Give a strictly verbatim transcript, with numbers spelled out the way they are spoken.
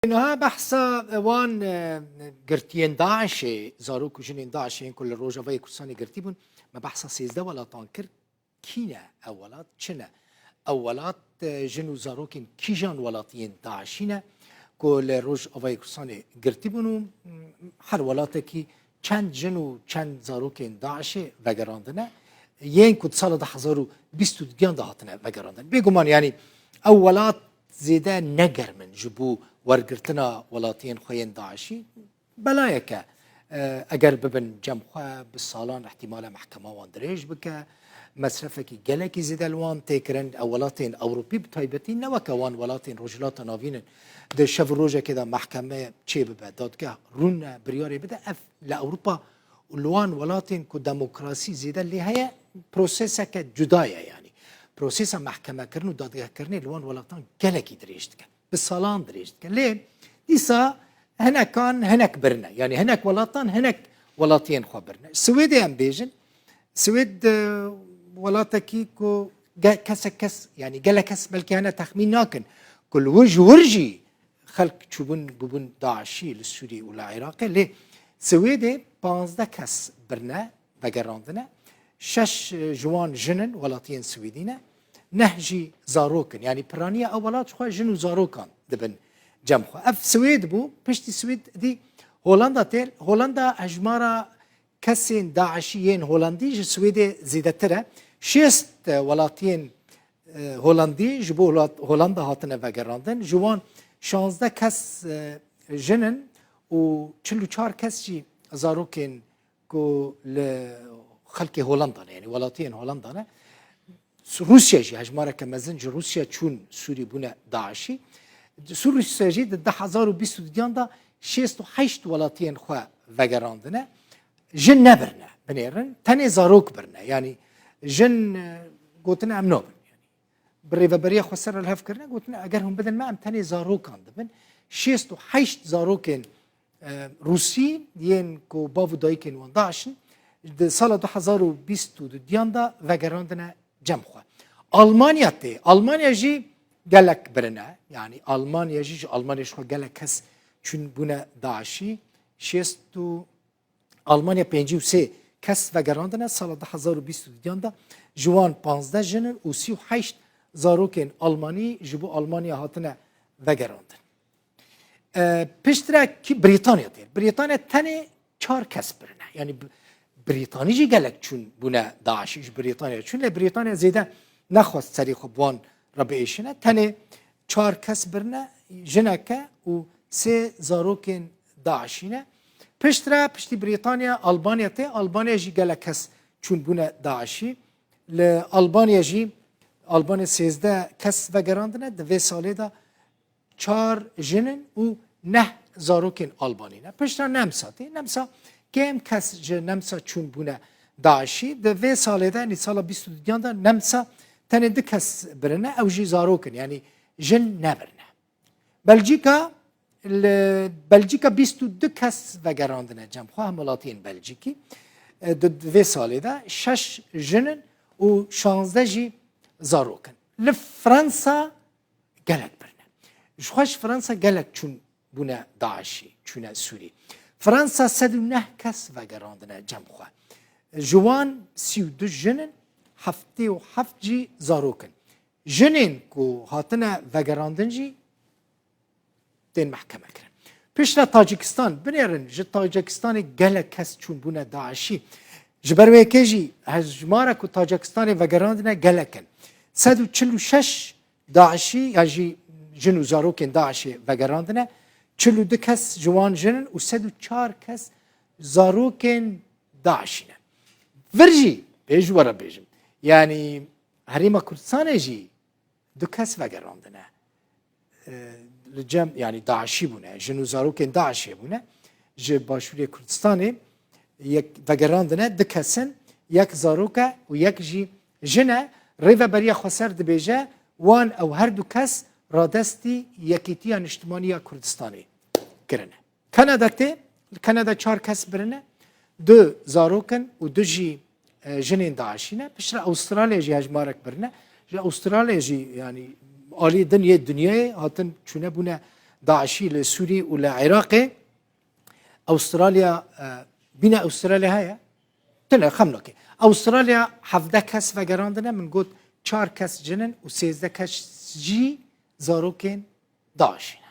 Niha behsa wan, e, girtiyên DAIŞê, zarok û jinên DAIŞê yên ku li Rojavayê Kurdistanê girtî bûn, me behsa sêzdeh welatan kir. Kî ne ew welat, çi ne? Ew welat, e, jin û zarokên kîjan welatiyên DAIŞî ne ku li Rojavayê Kurdistanê girtî bûn û, m, her welatekî çend jin û çend zarokên DAIŞê vegerandine, yên ku di sala du hezar û bîst û duyan de hatine vegerandin. Bêguman, yanî ew welat zêde ne germ in ji bo wergirtina welatiyên xwe yên DAIŞî. Belayeke, e, eger bibin cem xwe, bi salan ihtimale mehkema wan dirêj bike, mesrefekî gelekî zêde li wan tê kirin. Ew welatên Ewropî bi taybetî ne weke wan welatên Rojhilata Navîn in. Di şev û rojekê de mehkeme çê bibe, dadgeh rûne biryarê bide, ev li Ewropa û li wan welatên ku demokrasî zêde lê heye, proseseke cuda ye, yanî prosesa mehkemekirin û dadgehkirinê li wan welatan gelekî dirêj dike. Bi salan dirêj dike. Lê dîsa hinekan hinek birine. Yanî hinek welatan hinek welatiyên xwe birine. Swêdê em bêjin. Swêd, e, welatekî ku ge-, kesek kes, yanî gelek kes belkî hene texmîn nakin ku li wir ji wir jî xelk çûbûn bûbûn DAIŞî li Sûriyê û li Iraqê. Lê Swêdê panzdeh kes birine, vegerandine. Şeş, e, ji wan jin in, welatiyên Swêdî ne. Neh jî zarok in. Yanî piraniya ew welat ji xwe jin û zarokan dibin cem xwe. Ev Swêd bû, piştî Swêd dî Holanda tê. Holanda hejmara kesên DAIŞî yên Holandî ji Swêdê zêdetir e. Şêst, e, welatiyên, e, Holandî ji bo Hola-, Holanda hatine vegerandin. Ji wan şazdeh kes, e, jin in û çil û çar kes jî zarokên ku li xelkê Holanda ne, yanî welatiyên Holanda ne. Su-, Rûsya jî, hejmareke mezin ji Rûsya çûn Sûrî bûne DAIŞî. Su-, Rûsya jî di du hezar û bîst û duyan de şêst û heşt welatiyên xwe vegerandine. Jin nebirine, binêrin. Tenê zarok birine. Yanî jin, e, gotine em nabin. Yanî bi rêveberiya xweser re li hev kirine, gotine eger hûn bidin me, em tenê zarokan dibin. Şêst û heşt zarokên, e, Rûsî yên ku bav û dayikên wan DAIŞ in, di sala du hezar û bîst û duyan de vegerandine cem xwe. Almanya tê. Almanya jî gelek birine. Yanî Almanya jî, ji Almanya ji xwe gelek kes çûn bûne DAIŞî. Şêst û Almanya pêncî û sê kes vegerandine sala du hezar û bîst û duyan de, ji wan panzdeh jin in û sî û heşt zarokên Almanî ji bo Almanya hatine vegerandin. E, piştre kî Brîtanya tê. Brîtanya tenê çar kes birine. Yanî B-, Brîtanî jî gelek çûn bûne DAIŞî, ji Brîtanya çûn. Lê Brîtanya zêde nexwest serê xwe bi wan re biêşine. Tenê çar kes birine, jineke û sê zarokên DAIŞî ne. Piştre, piştî Brîtanya, Albanya tê. Albanya jî gelek kes çûn bûne DAIŞî. Li Albanya jî, Albanya sêzdeh kes vegerandine. Di vê salê de çar jin in û neh zarokên Albanî ne. Piştre Nemsa tê. Nemsa kêm kes ji Nemsa çûn bûne DAIŞî. Di vê salê de, nî sala bîst û duyan de Nemsa tenê du kes birine, ew jî zarok in, yanî jin nebirine. Belcîka, li Belcîka bîst û du kes vegerandine cem xwe, hemwelatiyên Belcîkî. E, di, di vê salê de şeş jin in û şazdeh jî zarok in. Li Fransa gelek birine. Ji xwe ji Fransa gelek çûn bûne DAIŞî, çûne Sûrî. Fransa sed û neh kes vegerandine cem xwe. Ji wan sî û du jin in, heftê û heft jî zarok in. Jinên ku hatine vegerandin jî tên mehkeme kirin. Piştre Tacikistan, binêrin ji Tacikistanê gelek kes çûn bûne DAIŞî. Ji ber wê yekê jî hejmara ku Tacikistanê vegerandine gelek in. Sed û çil û şeş DAIŞî ya jî jin û zarokên DAIŞê vegerandine. Çil û du kes ji wan jin in û sed û çar kes zarokên DAIŞî ne. Vir jî, bê ji we re bêjim, yanî Herêma Kurdistanê jî du kes vegerandine. E, li cem, yanî DAIŞî bûne, jin û zarokên DAIŞê bûne. Ji Başûrê Kurdistanê yek vegerandine, du kes in, yek zarok e û yek jî jin e. Rêveberiya Xweser dibêje, wan ew her du kes radestî Yekîtiya Niştimanî ya Kurdistanê kirine. Kanada tê, li Kanada çar kes birine, du zarok in û du jî, e, jinên DAIŞî ne. Piştre Awistralya jî hejmarek birine. Ji Awistralya jî, yanî alî din yê dinyayê hatin çûne bûne DAIŞî li Sûrî û li Iraqê. Avustralya, e, bîne Avustralya heye? Tune, xem nake. Avustralya hevdeh kes vegerandine, min got çar kes cin in û sêzdeh kes jî zarokên DAIŞ in.